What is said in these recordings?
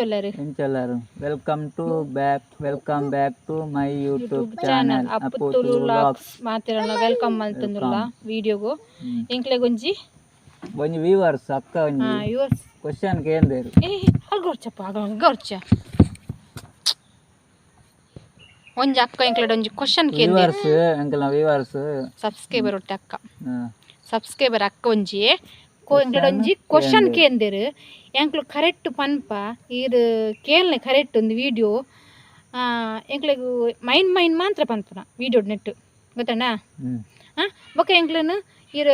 ಎಂಚೊಲ್ಲರು ಎಂಚೊಲ್ಲರು. Welcome to back, welcome back to my YouTube channel Appu Tulu vlogs. ಮಾತಿರಲ್ಲ welcome ಮಲ್ತಂದುಲ್ಲ ವಿಡಿಯೋಗು. ಎಂಕ್ಲೆಗೊಂಜಿ ಒಂಜಿ viewers ಅಕ್ಕ ಒಂಜಿ yours question ಕೇಂದೇರು. ಏ ಅಲ್ಗೊರ್ಚಪ್ಪ, ಅಲ್ಗೊರ್ಚ. ಒಂಜಿ ಅಕ್ಕ ಎಂಕ್ಲೆಡ್ ಒಂಜಿ ಕ್ವಶನ್ ಕೇಂದೇರು. ವ್ಯೂವರ್ಸ್, ಎಂಕಲ್ನ ವ್ಯೂವರ್ಸ್. ಸಬ್ಸ್ಕ್ರೈಬರ್ ಒಟ್ಟೆ ಅಕ್ಕ, ಸಬ್ಸ್ಕ್ರೈಬರ್ ಅಕ್ಕ ಒಂಜಿ ಎಂಕ್ಲೆಡ್ ಒಂಜಿ ಕ್ವಶನ್ ಕೇಂದೇರು. ಎಂಕ್ಲು ಕರೆಕ್ಟ್ ಪನ್ಪ, ಈರ್ ಕೇಳ್ನೆ ಕರೆಕ್ಟ್ ಒಂದು ವಿಡಿಯೋ. ಎಂಕ್ಲೆಗ್ ಮೈನ್ ಮೈನ್ ಮಾತ್ರ ಪನ್ಪುನ ವಿಡಿಯೋ ನೆಟ್ ಗೊತ್ತಣ್ಣ. ಹಾಂ, ಬೊಕ ಎಂಕ್ಲೆನ್ ಈರ್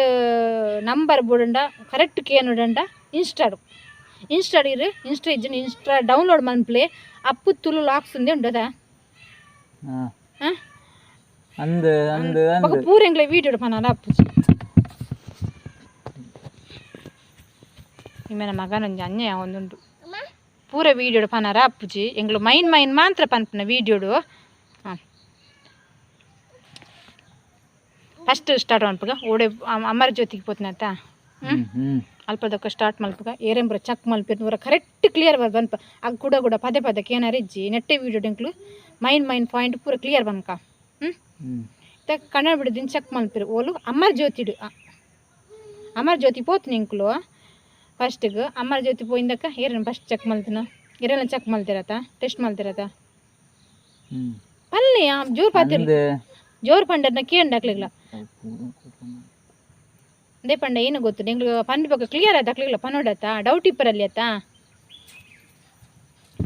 ನಂಬರ್ ಬೋಡಂಡ ಕರೆಕ್ಟ್ ಕೇನುಡಂಡ ಇನ್ಸ್ಟಾಡು ಇನ್ಸ್ಟಾಡ್ ಇರು, ಇನ್ಸ್ಟಾ ಇಜ್ಜಿನ ಇನ್ಸ್ಟಾ ಡೌನ್ಲೋಡ್ ಮನ್ಪ್ಲೆ. ಅಪ್ಪು ತುಳು ಲಾಕ್ಸ್ ಉಂದೆ ಉಂಡದ. ಹಾಂ. ಅಂದ್ ಅಂದ್. ಬೊಕ ಅಂದ್. ಪೂರ ಎಂಕ್ಲೆ ವೀಡಿಯೋ ಪನಲ ಅಪ್ಪುಜಿ. ನಿಮ್ಮೆನ ಮಗನೊಂಜಿ ಅನ್ಯಾಯ ಒಂದುಂಡು. ಪೂರ ವೀಡಿಯೋಡು ಪನರ ಅಪ್ಪುಜಿ, ಎಂಕ್ಲು ಮೈನ್ ಮೈನ್ ಮಾತ್ರ ಪನ್ಪುನ ವೀಡಿಯೋಡು. ಹಾಂ, ಫಸ್ಟ್ ಸ್ಟಾರ್ಟ್ ಮನ್ಪುಗ ಓಡೆ? ಅಮರ ಜ್ಯೋತಿಗೆ ಪೋತ್ನತ್ತ. ಹ್ಮ್ ಹ್ಮ್ ಅಲ್ಪದಕ್ಕ ಸ್ಟಾರ್ಟ್ ಮಲ್ಪುಗ. ಏರೆಂಬುರ ಚೆಕ್ ಮಲ್ಪಿರ್ ಪೂರ ಕರೆಕ್ಟ್ ಕ್ಲಿಯರ್ ಬನ್ಪ. ಆಗ ಕೂಡ ಕೂಡ ಪದೇ ಪದೇ ಏನಾರ ಇಜ್ಜಿ. ನೆಟ್ಟೆ ವೀಡಿಯೋ ಎಂಕ್ಲು main main point ಪೂರ ಕ್ಲಿಯರ್ ಬನ್ಕ. ಹ್ಞೂ. ಹ್ಮ್. ಇತ್ತ ಕನ್ನಡ ಬಿಡುದಿನ ಚೆಕ್ ಮಲ್ಪಿರು. ಓಲು? ಅಮರ್ ಜ್ಯೋತಿಡು. ಅಮರ್ ಜ್ಯೋತಿ ಪೋತು ಎಂಕ್ಲು ಫಸ್ಟಿಗೆ. ಅಮರ್ ಜ್ಯೋತಿ ಪೋಯಿಂದಕ್ಕ ಏರನ್ ಫಸ್ಟ್ ಚೆಕ್ ಮಲ್ತಿನ? ಏರೆಲ್ಲ ಚೆಕ್ ಮಲ್ತಿರತ್ತ? ಟೆಸ್ಟ್ ಮಲ್ತಿರತ್ತ? ಹ್ಮ್. ಪಲ್ಲೆ ಜೋರು ಪಾತಿರ್. ಅಂದ್. ಜೋರು ಪಂಡರ್ನ ಕೇಂಡಕ್ಲಿಗ್ಲ ಅದೇ ಪಂಡ ಏನು ಗೊತ್ತು ಎಂಗ್ಲು ಪಂಡ್ ಬೊಕ ಕ್ಲಿಯರ್ ಆಯ್ತು ಅಕ್ಲಿಗ್ಲ ಪನೋಡತ್ತ ಡೌಟ್ ಇಪ್ಪರಲ್ಲಿ ಆತಾ.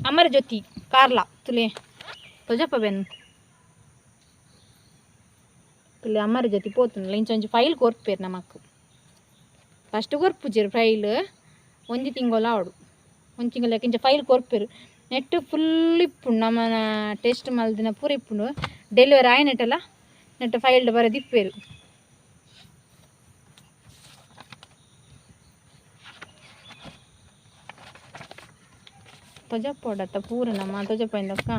ಅಮರ ಜ್ಯೋತಿ ಕಾರ್ಲ ತುಲೆ ತೊಜಪ್ಪ ಬೆನ್ ತುಲೆ. ಅಮರ ಜ್ಯೋತಿ ಪೋತುಂಡಲ ಇಂಚ ಒಂಜಿ ಫೈಲ್ ಕೊರ್ಪೇರು ನಮಕ್. ಫಸ್ಟ್ ಕೊರ್ಪುಜೆರ್ ಫೈಲ್. ಒಂಜಿ ತಿಂಗೊಲ ಆವಡು, ಒಂಜಿ ತಿಂಗೊಲ ಇಂಚ ಫೈಲ್ ಕೊರ್ಪೇರು. ನೆಟ್ ಫುಲ್ ಇಪ್ಪುಂಡು, ನಮನ ಟೆಸ್ಟ್ ಮಲ್ದಿನ ಪೂರ ಇಪ್ಪುಂಡು. ಡೆಲಿವರಿ ಆಯ್ನಟಲ್ಲ ನೆಟ್ ಫೈಲ್ಡ್ ಬರೆದಿಪ್ಪೇರು. ತೊಜಪ್ಪೋಡತ್ತ ಪೂರ ನಮ್ಮ ತೊಜಪ್ಪ ಇಂದಕ್ಕ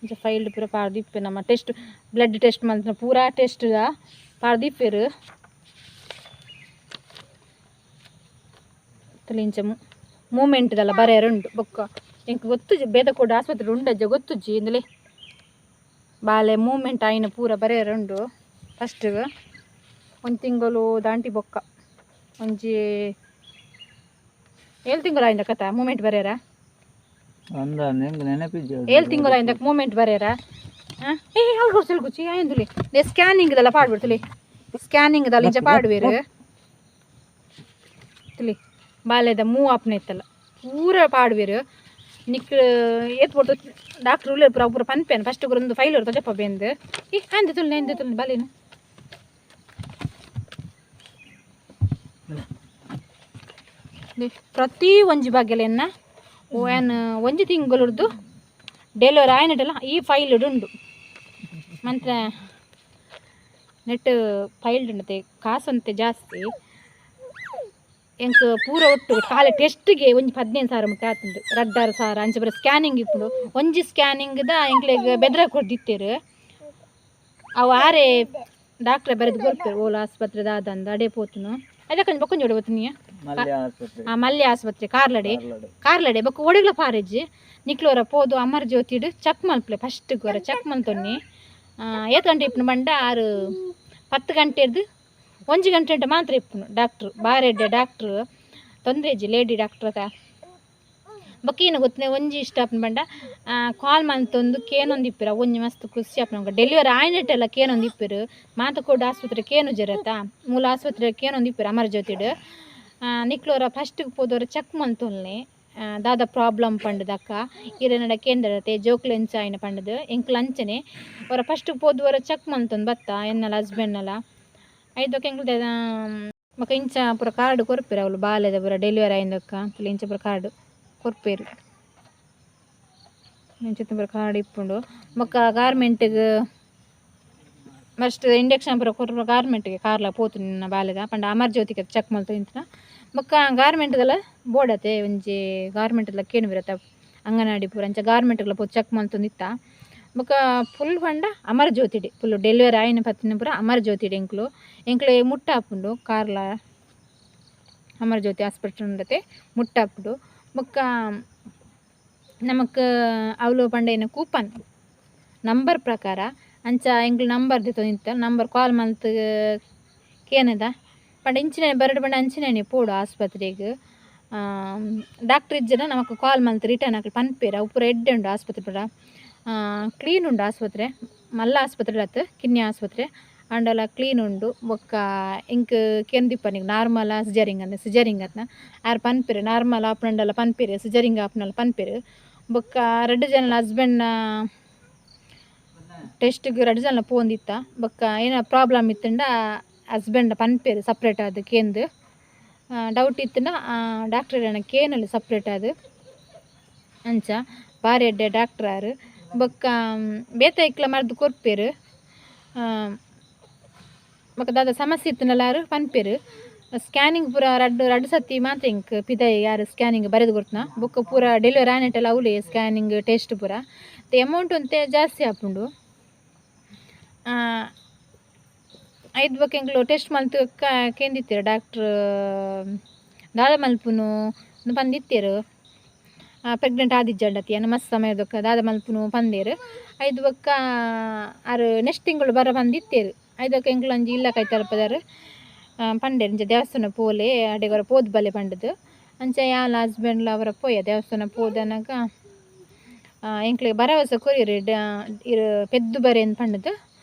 ಇಂಚ ಫೈಲ್ಡ್ ಪೂರ ಪಾಡ್ದಿಪ್ಪೆ. ನಮ್ಮ test, blood test ಮಲ್ತಿನ ಪೂರಾ ಟೆಸ್ಟ್ ಪಾಡ್ದಿಪ್ಪೇರು. ತುಲೆ ಇಂಚ ಮೂಮೆಂಟ್ದಲ್ಲ ಬರೆಯರುಂಡು. ಬೊಕ್ಕ ಎಂಕ್ ಗೊತ್ತುಜಿ, ಬೇತೆ ಕೂಡ ಆಸ್ಪತ್ರೆ ಉಂಡಜ್ಜ ಗೊತ್ತುಜ್ಜಿ. ಇಂದಲೇ ಬಾಲೆ ಮೂಮೆಂಟ್ ಆಯಿನ ಪೂರ ಬರೆಯರುಂಡು. ಫಸ್ಟ್ ಒಂಜಿ ತಿಂಗಳು ದಾಂಟಿ ಬೊಕ್ಕ ಒಂಜಿ ಏಳು ತಿಂಗಳು ಆಯಿಂದ ಕಥ ಮೂಮೆಂಟ್ ಬರೆಯರ. ಅಂದ ಎಂಕ್ ನೆನಪಿಜ್ಜಿ ಅದು. ಏಳು ತಿಂಗಳು ಆಯಿಂದ ಮೂಮೆಂಟ್ ಬರೆಯರ. ಹಾಂ, ಏ ಅಲ್ಗೊಡ್ಸು ಅಲ್ಗುಚ್ಚಿ ಆಯಿಂದುಲಿ. ಸ್ಕ್ಯಾನಿಂಗ್ದೆಲ್ಲ ಪಾಡ್ಬಿಡ್ತುಲಿ, ಸ್ಕ್ಯಾನಿಂಗ್ದಲ್ಲ ಇಂಚ ಪಾಡುವೇರು. ತುಲಿ ಬಾಲ್ಯದ ಮೂವ್ ಆಪ್ನ ಇತ್ತಲ್ಲ ಪೂರ ಪಾಡುವೇರು. ನಿಕ್ ಏತ್ ಪೊರ್ತು ಡಾಕ್ಟ್ರ್ ಉಲ್ಲೆರ್ ಪೂರ ಪೂರ ಪನ್ಪೇನು. ಫಸ್ಟ್ ಒಂದು ಫೈಲ್ ಇರ್ತದೆ ಬೆಂದು. ಈ ಅಂದ ತುಲ್ನೆ ಅಂದ ತುಲ್ನೆ ಬಾಲೇನು. ಪ್ರತಿ ಒಂಜಿ ಬಗ್ಗೆಲೆನ್ನ ಏನ್ ಒಂಜಿ ತಿಂಗಳದ್ದು ಡೆಲಿವರಿ ಆಯ್ನಟಲ್ಲ ಈ ಫೈಲ್ ಉಂಡು. ಮಂತ್ರ ನೆಟ್ ಫೈಲ್ ಉಂಡತೆ. ಕಾಸಂತೆ ಜಾಸ್ತಿ. ಎಂಕ್ ಪೂರ ಒಟ್ಟು ಕಾಲ ಟೆಸ್ಟ್ಗೆ ಒಂಜಿ 15,000 ಮುಟ್ಟ ಆತುಂಡು. ರಡ್ಡಾರು ಸಾವಿರ ಅಂಚ ಬರ ಸ್ಕ್ಯಾನಿಂಗ್ ಇಪ್ಪುಂಡು. ಒಂಜಿ ಸ್ಕ್ಯಾನಿಂಗ್ದ ಎಂಕ್ಲೆಗ್ ಬೆದ್ರ ಕೊರ್ದಿತ್ತೆರ್. ಅವು ಆರೆ ಡಾಕ್ಟ್ರೆ ಬರೆದು ಕೊರ್ಪೆರ್. ಓಲು ಆಸ್ಪತ್ರೆ ದಾದಂದು ಅಡೆ ಪೋತುನು. ಅದಕ್ಕೆ ಬೊಕ್ಕೊಂಜಿ ಓಡೆ ಪೋತುನಿಯ? ಮಲ್ಯ ಆಸ್ಪತ್ರೆ. ಆ ಮಲ್ಯ ಆಸ್ಪತ್ರೆ ಕಾರ್ಲಡೆ. ಕಾರ್ಲಡೆ. ಕಾರ್ಲಡೆ. ಬೊಕ್ಕ ಓಡೆಗ್ಲ ಪಾರೆಜ್ಜಿ. ನಿಕ್ಲೋರ ಪೋದು ಅಮರ್ ಜ್ಯೋತಿಡ್ ಚೆಕ್ ಮಲ್ಪಲೆ. ಫಸ್ಟ್ ಒರ ಚೆಕ್ ಮಲ್ತೊನ್ನಿ. ಏತ್ ಗಂಟೆ ಇಪ್ಪುಂಡು ಪಂಡ ಆರು 10 ಗಂಟೆರ್ದು 1 ಗಂಟೆ ಗಂಟೆ ಮಾತ್ರ ಇಪ್ಪುಂಡು. ಡಾಕ್ಟ್ರು ಬಾರೆಡ್ಡೆ ಡಾಕ್ಟ್ರು, ತೊಂದರೆ ಇಜ್ಜಿ, ಲೇಡಿ ಡಾಕ್ಟ್ರ್ ಅತ. ಬೊಕ್ಕ ಏನು ಗೊತ್ತನೆ, ಒಂಜಿ ಇಷ್ಟ ಆಪುಂಡು ಪಂಡ ಕಾಲ್ ಮಲ್ತೊಂದು ಕೇನೊಂದು ಇಪ್ಪೆರ್. ಅವು ಒಂಜಿ ಮಸ್ತ್ ಖುಷಿ ಆಪುಂಡು. ಡೆಲಿವರಿ ಆಯ್ನಟ್ಟೆಲ್ಲ ಕೇನೊಂದು ಇಪ್ಪೆರ್. ಮಾತ ಕೋಡ್ ಆಸ್ಪತ್ರೆ ಕೇನುಜೆರ್ ಅತ್ತ. ಮೂಲ ಆಸ್ಪತ್ರೆ ಕೇನೊಂದು ಇಪ್ಪೆರ್ ಅಮರ್ ಜ್ಯೋತಿಡ್. ನಿಕ್ಲೋರ ಫಸ್ಟ್ಗೆ ಪೋದೋರ ಚೆಕ್ ಮಲ್ತೊಲ್ನೆ ದಾದ ಪ್ರಾಬ್ಲಮ್ ಪಂಡ್ದಕ್ಕ. ಇರೆನಡ ಕೇಂದ್ರತೆ ಜೋಕ್ಲು ಎಂಚ ಆಯ್ನ ಪಂಡ್ದು. ಎಂಕ್ಲು ಅಂಚನೆ ಒರ ಫಸ್ಟ್ ಪೋದು ಒರ ಚೆಕ್ ಮಲ್ತೊಂದು ಬತ್ತ ಎನ್ನಲ ಹಸ್ಬೆಂಡ್ನಲ ಐದಕ್ಕೆ. ಎಂಕ್ಲು ಬೊಕ ಇಂಚ ಪೂರ ಕಾರ್ಡ್ ಕೊರ್ಪೆರ್ ಅವ್ಲು. ಬಾಲೆದ ಪೂರ ಡೆಲಿವರಿ ಆಯಿಂದಕ್ಕ ಇಂಚ ಪೂರ ಕಾರ್ಡ್ ಕೊರ್ಪೆರ್. ಇಂಚಿತ್ತಿ ಪೂರ ಕಾರ್ಡ್ ಇಪ್ಪುಂಡು. ಬೊಕ್ಕ ಗಾರ್ಮೆಂಟ್ಗ್ ಫಸ್ಟ್ ಇಂಜೆಕ್ಷನ್ ಪೂರ ಕೊರ್ಪು. ಗಾರ್ಮೆಂಟ್ಗೆ ಕಾರ್ಲ ಪೋತು ನಿನ್ನ ಬಾಲೆದ ಪಂಡ ಅಮರ್ ಜ್ಯೋತಿಗೆ ಚೆಕ್ ಮಲ್ತು ಇಂಚಿನ. ಬೊಕ್ಕ ಗಾರ್ಮೆಂಟ್ದೆಲ್ಲ ಬೋಡತೆ ಒಂಜಿ ಗಾರ್ಮೆಂಟ್ಲ ಕೇನುವಿರತ್ತ ಅಂಗನವಾಡಿ ಪೂರ ಅಂಚ ಗಾರ್ಮೆಂಟ್ಗ್ಲ ಪೋದು ಚೆಕ್ ಮಲ್ತೊಂದಿತ್ತ. ಬೊಕ್ಕ ಫುಲ್ ಪಂಡ ಅಮರ್ ಜ್ಯೋತಿಡೆ ಫುಲ್ ಡೆಲಿವರಿ ಆಯಿನ ಪತ್ತಿನ ಪೂರ ಅಮರ್ ಜ್ಯೋತಿಡೆ. ಎಂಕ್ಲು ಎಂಕ್ಲೆ ಮುಟ್ಟ ಆಪುಂಡು ಕಾರ್ಲ. Amar Jyothi hospital ಉಂಡತೆ ಮುಟ್ಟಾಪುಡು. ಬೊಕ್ಕ ನಮಕ್ ಅವ್ಲು ಪಂಡ ಕೂಪನ್ ನಂಬರ್ ಪ್ರಕಾರ ಅಂಚ ಎಂಕ್ಲು ನಂಬರ್ ದೆತ್ತೊಂದಿತ್ತ ನಂಬರ್ ಕಾಲ್ ಮಲ್ತ್ ಕೇನದ ಪಂಡ ಇಂಚಿನ ಬರಡು ಪಂಡ ಅಂಚಿನ ಪೋಡು ಆಸ್ಪತ್ರೆಗ್. ಡಾಕ್ಟ್ರ್ ಇಜ್ಜಡ ನಮಕ್ ಕಾಲ್ ಮಲ್ತ್ ರಿಟರ್ನ್ ಅಕ್ಲು ಪನ್ಪೆರ್. ಅವು ಪೂರ ಎಡ್ಡೆ ಉಂಡು ಆಸ್ಪತ್ರೆ ಪೂರ ಕ್ಲೀನ್ ಉಂಡು ಆಸ್ಪತ್ರೆ. ಮಲ್ಲ ಆಸ್ಪತ್ರೆ ಅತ್ತ್ ಕಿನ್ಯ ಆಸ್ಪತ್ರೆ ಆಂಡಲ ಕ್ಲೀನ್ ಉಂಡು. ಬೊಕ್ಕ ಎಂಕ್ ಕೇಂದಿಪ್ಪ ನಿಕ್ ನಾರ್ಮಲ್ ಸಿಜರಿಂಗ್ ಅಂದ್ ಸಿಜರಿಂಗ್ ಅತ್ನ ಆರ್ ಪನ್ಪೆರ್ ನಾರ್ಮಲ್ ಆಪುನಂಡಲ ಪನ್ಪೆರ್ ಸಿಜರಿಂಗ್ ಆಪುನಲ ಪನ್ಪೆರ್. ಬೊಕ್ಕ ರಡ್ಡ್ ಜನಲ ಹಸ್ಬೆಂಡ್ನ ಟೆಸ್ಟ್ಗ್ ರಡ್ಡ್ ಜನಲ ಪೋಂದಿತ್ತ. ಬೊಕ್ಕ ಏನ ಪ್ರಾಬ್ಲಮ್ ಇತ್ತುಂಡ ಹಸ್ಬೆಂಡ್ ಪನ್ಪೆರ್ ಸಪ್ರೇಟ್ ಆದ್ ಕೇಂದ್. ಡೌಟ್ ಇತ್ತುಂಡ ಡಾಕ್ಟ್ರೆನ ಕೇನೊಲಿ ಸಪ್ರೇಟ್ ಆದ್. ಅಂಚ ಬಾರಿ ಎಡ್ಡೆ ಡಾಕ್ಟ್ರ್ ಆರ್. ಬೊಕ್ಕ ಬೇತೆ ಐಕ್ಲ ಮರ್ದ್ ಕೊರ್ಪೆರ್. ಬೊಕ್ಕ ದಾದ ಸಮಸ್ಯೆ ಇತ್ತುಂಡಲ ಆರ್ ಪನ್ಪೆರ್. ಸ್ಕ್ಯಾನಿಂಗ್ ಪೂರ ರಡ್ಡ್ ರಡ್ಡ್ ಸತಿ ಮಾತ್ರ ಎಂಕ್ ಪಿದಯಿ ಯಾರು ಸ್ಕ್ಯಾನಿಂಗ್ ಬರೆದು ಕೊರ್ತನ. ಬೊಕ್ಕ ಪೂರ ಡೆಲಿವರಿ ಆನೆಟಲ ಅವ್ಲೇ ಸ್ಕ್ಯಾನಿಂಗ್ ಟೆಸ್ಟ್ ಪೂರ. ಅಮೌಂಟ್ ಒಂತೆ ಜಾಸ್ತಿ ಆಪುಂಡು. ಐದು ಬೊಕ್ಕ ಎಂಕ್ಲು ಟೆಸ್ಟ್ ಮಲ್ತ್ ಕೇಂದಿತ್ತೆರ್ ಡಾಕ್ಟ್ರ್ ದಾದ ಮಲ್ಪುನು ಪಂದಿತ್ತೆರ್. ಪ್ರೆಗ್ನೆಂಟ್ ಆದಿಜ್ಜಂಡತಿ ಅನ್ನ ಮಸ್ತ್ ಸಮಯದೊಕ್ಕ ದಾದ ಮಲ್ಪುನು ಪಂದೆರ್. ಐದು ಬೊಕ್ಕ ಆರ್ ನೆಕ್ಸ್ಟ್ ತಿಂಗಳು ಬರ ಪಂದಿತ್ತೆರ್. ಐದೊಕ್ಕ ಎಂಕ್ಲು ಒಂಜಿ ಇಲ್ಲ ಕೈತಲ್ಪದಾರ್ ಪಂಡೆರ್ ಇಂಚ ದೇವಸ್ಥಾನ ಪೋಲೆ ಅಡೆಗೊರ ಪೋದು ಬಲೆ ಪಂಡುದು. ಅಂಚ ಯಾನ್ಲ ಹಸ್ಬೆಂಡ್ಲ ಅವರ ಪೋಯ ದೇವಸ್ಥಾನ ಪೋದನಗ ಎಂಕ್ಲೆಗ್ ಭರವಸೆ ಕೊರಿಯೆರ್ ಇರ್ ಪೆದ್ದು ಬರೇನ್ ಪಂಡುದು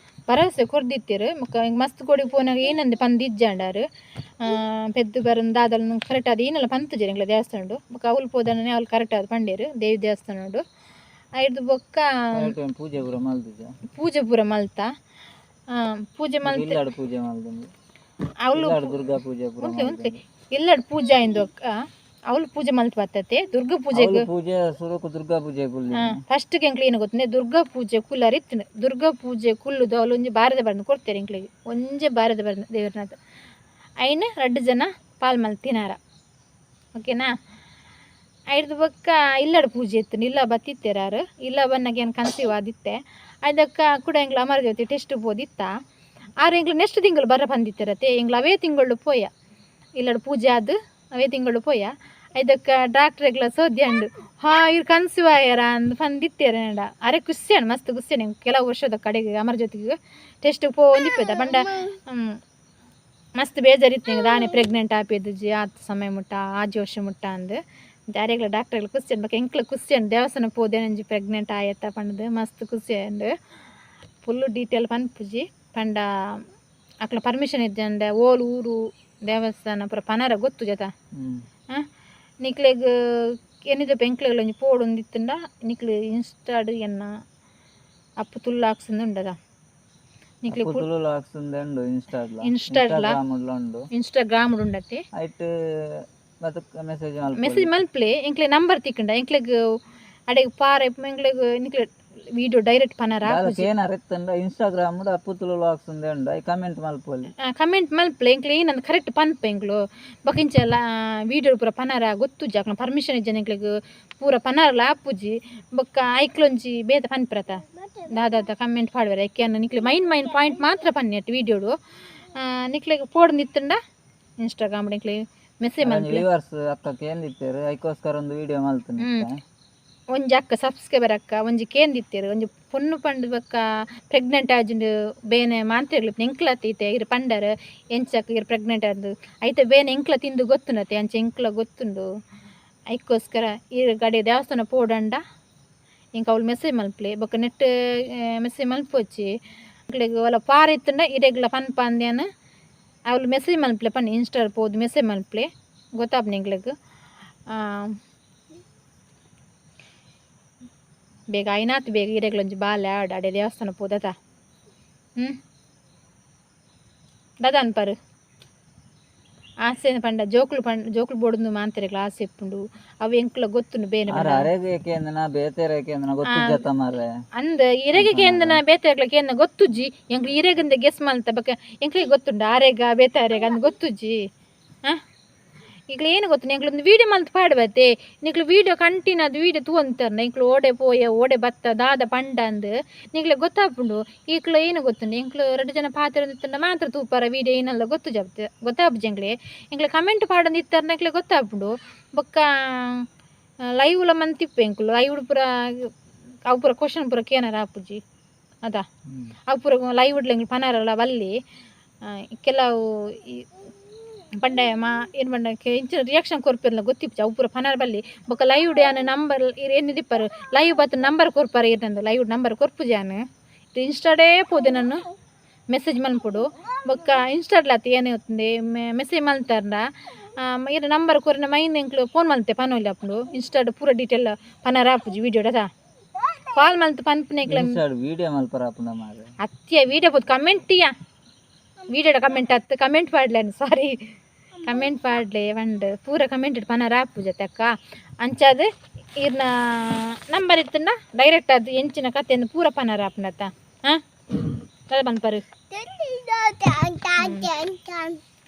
ಭರವಸೆ ಕೊರ್ದಿತ್ತೆರ್. ಬೊಕ್ಕ ಎಂಕ್ ಮಸ್ತ್ ಕೊಡಿ ಪೋನಾಗ ಏನಂದೆ ಪಂದಿಜ್ಜಾಂಡಾರ್ ಪೆದ್ದು ಬರನ್ ದಾದಲ ಕರೆಕ್ಟ್ ಆದ್ ಏನಲ್ಲ ಪಂತುಜೆರ್ ಎಂಕ್ಲೆ ದೇವಸ್ಥಾನಡ್. ಬೊಕ್ಕ ಅವ್ಲು ಪೋದನನೆ ಅವ್ಲು ಕರೆಕ್ಟ್ ಆದ್ ಪಂಡೆರ್ ದೇವಿ ದೇವಸ್ಥಾನಡ್. ಐರ್ದ್ ಬೊಕ್ಕ ಪೂಜೆ ಪೂರ ಮಲ್ದುಜ ಪೂಜೆ ಪೂರ ಮಲ್ತ ಪೂಜೆ ಮಲ್ತ್ ಇಲ್ಲಡ್ ಪೂಜೆ ಮಲ್ದುಂಡು ಅವ್ಲು ದುರ್ಗಾ ಪೂಜೆ ಪೂರ ಉಂತೆ ಉಂತೆ ಇಲ್ಲಡ್ ಪೂಜೆ ಆಯಿಂದೊಕ್ಕ ಅವ್ಲು ಪೂಜೆ ಮಲ್ತ್ ಬತ್ತತೆ ದುರ್ಗಾ ಪೂಜೆಗ್. ಪೂಜೆ ಸುರುಕು ದುರ್ಗಾ ಪೂಜೆ ಕುಲ್ಲಿ ಫಸ್ಟ್ ಎಂಕ್ಲೆ ಏನು ಗೊತ್ತುಂಡೆ ದುರ್ಗಾ ಪೂಜೆ ಕುಲ್ಲರ್ ಇತ್ತುಂಡು. ದುರ್ಗಾ ಪೂಜೆ ಕುಲ್ಲುದು ಅವ್ಲು ಒಂಜಿ ಬಾರದ ಬರಂದು ಕೊರ್ತೆರ್ ಎಂಕ್ಲೆಗ್ ಒಂಜೆ ಬಾರದ ಬರಂದು ದೇವರನಾಥ ಐನ್ ರಡ್ಡ್ ಜನ ಪಾಲ್ ಮಲ್ತ್ ತಿನಾರ ಓಕೆನಾ. ಐರ್ದ್ ಬೊಕ್ಕ ಇಲ್ಲಡ್ ಪೂಜೆ ಇತ್ತುಂಡು. ಇಲ್ಲ ಬತ್ತಿತ್ತೆರ್ ಆರ್. ಇಲ್ಲ ಬನ್ನಗ ಏನು ಕನ್ಸೀವ್ ಆದಿತ್ತೆ. ಐದಕ್ಕ ಕೂಡ ಎಂಕ್ಲು ಅಮರ ಜ್ಯೋತಿ ಟೆಸ್ಟ್ ಪೋದಿತ್ತ. ಆರ್ ಎಂಕ್ಲು ನೆಕ್ಸ್ಟ್ ತಿಂಗಳು ಬರ ಪಂದಿತ್ತೆರತೆ ಎಂಕ್ಲು ಅವೇ ತಿಂಗಳು ಪೋಯ ಇಲ್ಲಡ್ ಪೂಜೆ ಆದ್ ಅವೇ ತಿಂಗಳು ಪೋಯ. ಐದಕ್ಕ ಡಾಕ್ಟ್ರೆಗ್ಲ ಸೋದ್ಯಂಡು ಹಾ ಇರ್ ಕನ್ಸೀವ್ ಆಯರ ಅಂದ್ ಪಂದಿತ್ತೆರ್. ಅರೆ ಖುಷಿ ಆಂಡ್ ಮಸ್ತ್ ಖುಷಿ ಆಂಡ್. ಕೆಲವು ವರ್ಷದ ಕಡೆಗೆ ಅಮರ ಜ್ಯೋತಿಗ್ ಟೆಸ್ಟ್ ಪೋಂದಿಪ್ಪೆದ ಪಂಡ ಮಸ್ತ್ ಬೇಜಾರಿತ್ತು ದಾನೆ ಪ್ರೆಗ್ನೆಂಟ್ ಆಪೆದುಜಿ ಆತ್ ಸಮಯ ಮುಟ್ಟ ಆಜಿ ವರ್ಷ ಮುಟ್ಟ ಅಂದ್. ಅರೆಗ್ಲ ಡಾಕ್ಟ್ರೆಗ್ಲ ಖುಷಿ ಆಂಡ್. ಬೊಕ್ಕ ಎಂಕ್ಲ ಖುಷಿ ಆಂಡ್ ದೇವಸ್ಥಾನ ಪೋದೇನಂಜಿ ಪ್ರೆಗ್ನೆಂಟ್ ಆಯತ್ತ ಪಂಡ್ದ್ ಮಸ್ತ್ ಖುಷಿ ಆಂಡ್. ಫುಲ್ಲು ಡೀಟೇಲ್ ಪನ್ಪುಜಿ ಪಂಡ ಅಕ್ಲ ಪರ್ಮಿಷನ್ ಇಜ್ಜಂಡ ಓಲು ಊರು ದೇವಸ್ಥಾನ ಪೂರ ಪನರ ಗೊತ್ತು ಜತ. ನಿಕ್ಲೆಗ್ ಎನ್ನಿದಪ್ಪ ಎಂಕ್ಲೆಗ್ ಒಂಜಿ ಪೋಡೊಂದಿತ್ತುಂಡ ನಿಕ್ಲು ಇನ್ಸ್ಟಾಡ್ ಎನ್ನ ಅಪ್ಪು ತುಳು ವ್ಲಾಗ್ಸ್ ಉಂಡದ ನಿಕ್ಲೆ ತುಳು ವ್ಲಾಗ್ಸ್ ಉಂಡು ಇನ್ಸ್ಟಾಡ್ಲ ಉಂಡು ಇನ್ಸ್ಟಾಗ್ರಾಮ್ ಉಂಡತೆ. ಐಟ್ ಮೆಸೇಜ್ ಮೆಸೇಜ್ ಮಲ್ಪ್ಲೆ ಎಂಕ್ಲೆ ನಂಬರ್ ತಿಕ್ಕಂಡ ಎಂಕ್ಲೆಗ್ ಅಡೆಗ್ ಪಾರ ಎಂಕ್ಲೆಗ್ ನಿಕ್ಲೆ ವಿಡಿಯೋ ಡೈರೆಕ್ಟ್ ಪನರ ಕೇನರ್ ಇತ್ತಂಡ ಇನ್ಸ್ಟಾಗ್ರಾಮ್ ಅಪ್ಪು ತುಳು ವ್ಲಾಗ್ಸ್ ಉಂಡು I comment ಮಲ್ಪೊಲಿ. Comment ಮಲ್ಪ್ಲೆ ಎಂಕ್ಲೆ ಏನಂದ್ ಕರೆಕ್ಟ್ ಪನ್ಪ ಎಂಕ್ಲು. ಬೊಕ ಇಂಚ ವಿಡಿಯೋ ಪೂರ ಪನರ ಗೊತ್ತುಜ್ಜಿ ಅಕ್ಲ ಪರ್ಮಿಷನ್ ಇಜ್ಜನ ಎಂಕ್ಲೆಗ್ ಪೂರ ಪನರಲ ಆಪುಜಿ. ಬೊಕ್ಕ ಐಕ್ಲೊಂಜಿ ಬೇತೆ ಪನ್ಪಿರತ ದಾದಾದ ಕಮೆಂಟ್ ಪಾಡುವೆರ್ ಐಕೆ ನಿಕ್ಲೆ main main point ಮಾತ್ರ ಪನ್ನಿ ವಿಡಿಯೋಡು. ನಿಕ್ಲೆಗ್ ಪೋಡ್ಂದಿತ್ತುಂಡ ಇನ್ಸ್ಟಾಗ್ರಾಮ್ ಎಂಕ್ಲೆ ಮೆಸೇಜ್ ಮಲ್ಪ್ಲೆ. ವ್ಯೂವರ್ಸ್ ಅಕ್ಕ ಕೇಂದಿತ್ತೆರ್ ಐಕೋಸ್ಕರ ಒಂದು ವಿಡಿಯೋ ಮಲ್ತುನಿ. ಒಂಜಿ ಅಕ್ಕ ಸಬ್ಸ್ಕ್ರೈಬರ್ ಅಕ್ಕ ಒಂಜಿ ಕೇಂದಿತ್ತೆರ್ ಒಂಜಿ ಪೊಣ್ಣು ಪಂಡ್ ಬೊಕ್ಕ ಪ್ರೆಗ್ನೆಂಟ್ ಆಜಿಂಡು ಬೇನೆ ಮಾಂತೆರ್ಲು ಎಂಕ್ಲ ತೀತೆ ಇರ್ ಪಂಡರ್ ಎಂಚಕ್ ಇರ್ ಪ್ರೆಗ್ನೆಂಟ್ ಆದ್ ಐತೆ ಬೇನೆ ಎಂಕ್ಲ ತಿಂದು ಗೊತ್ತುಂಡತೆ ಅಂಚ ಎಂಕ್ಲ ಗೊತ್ತುಂಡು. ಐಕೋಸ್ಕರ ಇರ್ ಗಡೆ ದೇವಸ್ಥಾನ ಪೋಡಂಡ ಎಂಕ್ ಅವ್ಲು ಮೆಸೇಜ್ ಮಲ್ಪ್ಲೆ ಬೊಕ್ಕ ನೆಟ್ ಮೆಸೇಜ್ ಮಲ್ಪೊಚ್ಚಿ ಎಂಕ್ಲೆಗ್ ಒಲ ಪಾರ ಇತ್ತುಂಡ ಇರೆಗ್ಲ ಪನ್ಪ ಅಂದ್ಯಾನ್ ಅವ್ಲು ಮೆಸೇಜ್ ಮಲ್ಪ್ಲೆ ಪನ್ನಿ ಇನ್ಸ್ಟಾ ಪೋದು ಮೆಸೇಜ್ ಮಲ್ಪ್ಲೆ ಗೊತ್ತಾಪುಂಡು ಎಂಕ್ಲೆಗ್. ಬೇಗ ಆಯ್ನಾತ್ ಬೇಗ ಇರೆಗ್ಲೊಂಜಿ ಬಾಲೆ ಆಡ್ ಅಡೆ ದೇವಸ್ಥಾನ ಪೋದತ. ದಾದ ಅನ್ಪರು ಆಸೆ ಪಂಡ ಜೋಕುಲು ಪಂಡ ಜೋಕುಲು ಬೋಡುಂದು ಮಾಂತೆರೆಗ್ಲ ಆಸೆ ಇಪ್ಪುಂಡು ಅವು ಎಂಕ್ಲ ಗೊತ್ತುಂಡು ಬೇನೆ ಅಂದ್ ಇರೆಗೆ ಕೇಂದನ ಬೇತೆಗ್ಲ ಕೇಂದ ಗೊತ್ತುಜ್ಜಿ ಎಂಕ್ಲು ಇರೆಗಂದ ಗೆಸ್ ಮಲ್ತ ಬೊಕ್ಕ ಎಂಕ್ಲಿಗೆ ಗೊತ್ತುಂಡು ಆರೆಗ ಬೇತೆ ಆರೆಗ ಅಂದ್ ಗೊತ್ತುಜ್ಜಿ. ಈಗ್ಲ ಏನು ಗೊತ್ತು ಎಂಕ್ಲು ಒಂದು ವೀಡಿಯೋ ಮಲ್ತ್ ಪಾಡ್ಬತ್ತೆ ನಿಕ್ಲು ವೀಡಿಯೋ ಕಂಟಿನ್ಯೂ ಅದು ವೀಡಿಯೋ ತೂವಂತಾರ ಎಂಕ್ಲು ಓಡೆ ಪೋಯ ಓಡೆ ಬತ್ತ ದಾದ ಪಂಡ ಅಂದ್ ನಿಕ್ಲೆ ಗೊತ್ತಾಪುಂಡು. ಈಕ್ಲು ಏನು ಗೊತ್ತುಂಡು ಎಂಕ್ಲು ರಡ್ಡು ಜನ ಪಾತ್ರ ಮಾತ್ರ ತೂಪಾರ ವೀಡಿಯೋ ಏನೆಲ್ಲ ಗೊತ್ತು ಜಪ್ತೆ ಗೊತ್ತಾಪುಜಿ ಎಂಕ್ಲೆ. ಎಂಕ್ಲೆ ಕಮೆಂಟ್ ಪಾಡೊಂದು ಇತ್ತಾರ ಎಂಕ್ಲೆ ಗೊತ್ತಾಪುಂಡು. ಬೊಕ್ಕ ಲೈವ್ಲ ಮಂತಿಪ್ಪು ಎಂಕ್ಲು ಲೈವ್ ಪೂರ ಅವು ಪೂರ ಕ್ವಶನ್ ಪೂರ ಕೇನಾರ ಆಪುಜಿ ಅದಾ ಅವು ಪೂರ ಲೈವ್ ಎಂಕ್ಲು ಪನಾರಲ್ಲ ಬಲ್ಲಿ ಕೆಲವು ಈ ಪಂಡ ಮಾ ಏನು ಪಂಡ ಇಂಚಿನ ರಿಯಾಕ್ಷನ್ ಕೊರ್ಪಿರ್ಲ ಗೊತ್ತಿಪ್ಪು ಅವು ಪೂರ ಪನಾರ ಬಲ್ಲಿ. ಬೊಕ್ಕ ಲೈವ್ ಯಾನ್ ನಂಬರ್ ಏನು ದಿಪ್ಪರು ಲೈವ್ ಬತ್ತ ನಂಬರ್ ಕೊರ್ಪಾರ ಇರ್ನಂದು ಲೈವ್ ನಂಬರ್ ಕೊರ್ಪುಜಿ ಯಾನ್ ಇನ್ಸ್ಟಾಡೇ ಪೋದೆ ನಾನು ಮೆಸೇಜ್ ಮನ್ಪುಡು. ಬೊಕ್ಕ ಇನ್ಸ್ಟಾಡ್ಲಾತ್ ಏನೇ ಹೊತ್ತುಂದೆ ಮೆಸೇಜ್ ಮಲ್ತಾರ್ಂಡ ಇರ್ ನಂಬರ್ ಕೊರಿನ ಮೈನ್ ಎಂಕ್ಲು ಫೋನ್ ಮಲ್ತೆ ಪನೊಲಿ ಆಪುಂಡು. ಇನ್ಸ್ಟಾಡ್ ಪೂರ ಡೀಟೇಲ್ ಪನಾರ ಆಪುಜಿ ವೀಡಿಯೋಡ ಕಾಲ್ ಮಲ್ತ್ ಪನ್ಪುನೆಕ್ಲ ವೀಡಿಯೋ ಮಲ್ಪರ ಆಪುಂಡ ಮಾರ್ರೆ. ಅತ್ಯ ವೀಡಿಯೋ ಪೋದು ಕಮೆಂಟಿಯಾ ವೀಡಿಯೋಡ ಕಮೆಂಟ್ ಅತ್ತು ಕಮೆಂಟ್ ಪಾಡ್ಲೇನು ಸಾರಿ ಕಮೆಂಟ್ ಪಾಡ್ಲೆ ಪಂಡ್ ಪೂರ ಕಮೆಂಟ್ ಪನಾರ ಆಪುಜತೆ ಅಕ್ಕ. ಅಂಚಾದ್ ಇರ್ನ ನಂಬರ್ ಇತ್ತಂಡ ಡೈರೆಕ್ಟ್ ಅದು ಎಂಚಿನ ಕತೆಯನ್ನು ಪೂರ ಪನಾರ ಆಪುಂಡತ್ತ. ಹಾಂ ದಾದ ಪನ್ಪರು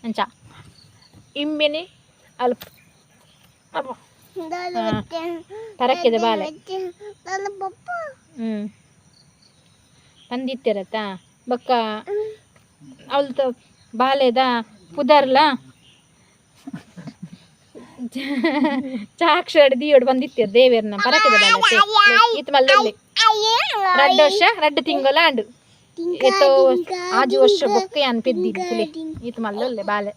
ಅಂಚ ಇಂಬೆನೆ ಅಲ್ಪ ಅಬ್ಬಾ ಪರಕ್ಕೆದ ಬಾಲೆ ತಂದಿತ್ತಿರತ್ತ. ಬೊಕ್ಕ ಅವಲ್ತ ಬಾಲೆದ ಪುದರ್ಲ ಚಾಕ್ಷರ ದಿಯೋಡು ಬಂದಿತ್ತೀರ ದೇವೇರ್ನ ಪರಕೆದ ಬಾಲೆ ಈತ ಮಲ್ಲೊಳ್ಳೆ ರಡ್ಡು ವರ್ಷ ರಡ್ಡು ತಿಂಗಳ ಆಂಡು ಏತೋ ಆಜು ವರ್ಷ ಬೊಕ್ಕ ಯಾನ್ ಪೆದ್ದಿ ಪುಲೆ ಈತ ಮಲ್ಲೊಳ್ಳೆ ಬಾಲೆ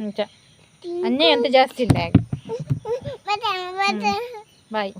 ಅಂಚ ಅನ್ಯಾಯ ಅಂತ ಜಾಸ್ತಿ ಇಲ್ಲ. ಬಾಯ್.